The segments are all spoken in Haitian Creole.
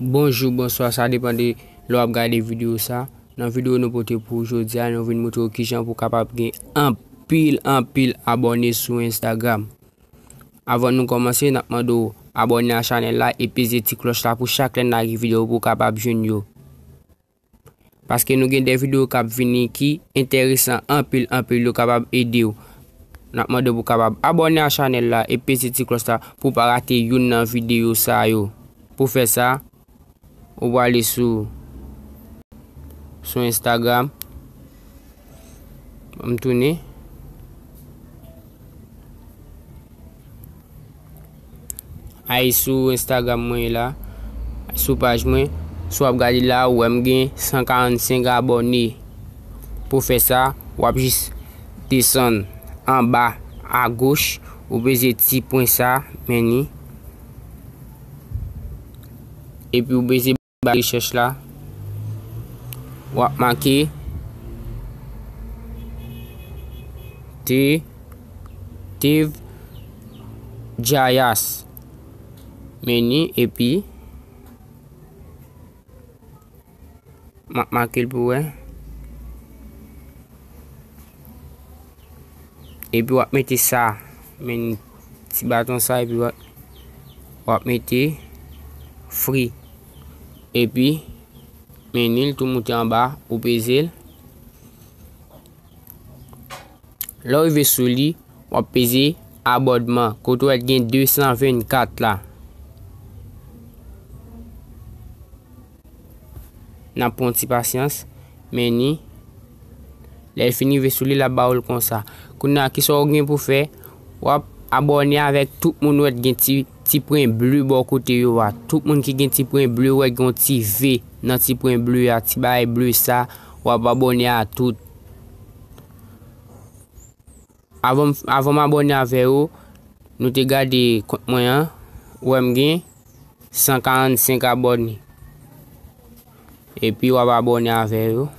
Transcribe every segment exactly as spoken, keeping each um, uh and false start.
Bonjou, bonswa, sa depann de lè w ap gade videyo sa. Nan videyo nou pote pou ou jodi a, nou vin montre w kijan pou w kapab gen anpil, anpil abòne sou Instagram. Avan nou kòmanse, n ap mande w abòne a chanèl la e peze ti klòch la pou chak lè n lage videyo pou w kapab jwenn yo. Paske nou gen de videyo k ap vini ki enteresan anpil, anpil, yo kapab ede w. N ap mande w pou w kapab abòne a chanèl la e peze ti klòch la pou w pa rate youn nan videyo sa yo. Pou fè sa, ou prale sou, sou Instagram. Ban m tounen. Ay sou Instagram mwen la, sou paj mwen. Si w ap gade la, ou wè m gen san karannsenk abòne. Pou fè sa, w ap jis desann anba agoch, ou peze ti pwen sa, men ni. Epi ou peze ba rechèch la, w ap make Te, Teve Jayas. Men ni, epi m ap make l pou wè. Epi w ap mete sa, men ti baton sa, epi w ap, w ap mete free. Epi, men ni l tou moute anba, ou peze l. Lè w rive sou li, w ap peze abònman, kote w wè gen de san vennkat la. N ap pran yon ti pasyans, men ni. Lè l fin rive sou li, l ap ba w l konsa. Kounye a, kisa w gen pou fè? W ap abòne avèk tout moun ou wè t gen ti, ti pwen ble bò kote yo a. Tout moun ki gen ti pwen ble, ou wè t gen yon ti V nan ti pwen ble a, ti bagay ble sa, w ap abòne a tout. Avan, avan m abòne avè yo, nou te gade kont mwen an, ou wè m gen san karannsenk abòne. Epi w ap abòne avè yo.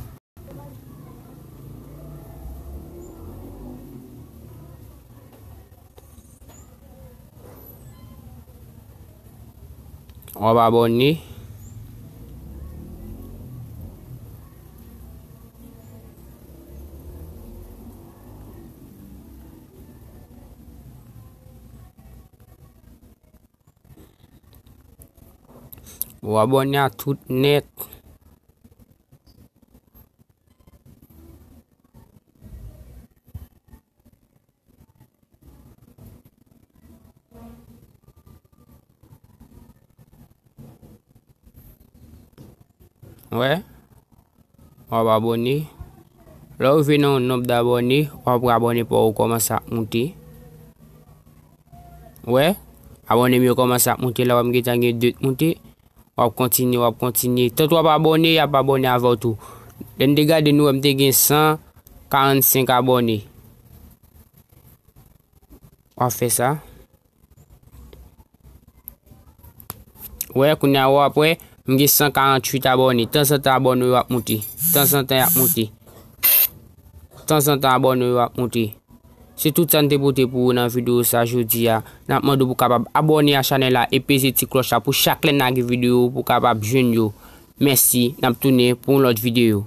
W ap abòne. W abòne a tout nèt. Wè, w ap abòne. Lè w rive nan yon nonb dabòne, w ap wè abòne pa w kòmanse ap moute. Wè, abòne m yo kòmanse ap moute la, wè m gentan gen de k moute. W ap kontinye, w ap kontinye. Tank w ap abòne, y ap abòne avè w tou. Lè n te gade, nou wè m te gen san karannsenk abòne. W ap fè sa. Wè, kounye a w ap wè, m gen san karanntuit abòne. Tanzantan abòne yo ap moute. Tanzantan y ap moute. Tanzantan abòne yo ap moute. Se tout sa n te pote pou ou nan videyo sa jodi a. N ap mande w pou w kapab abòne a chanèl la e peze ti klòch la pou chak lè n lage videyo pou w kapab jwenn yo. Mèsi, n ap tounen pou yon lòt videyo.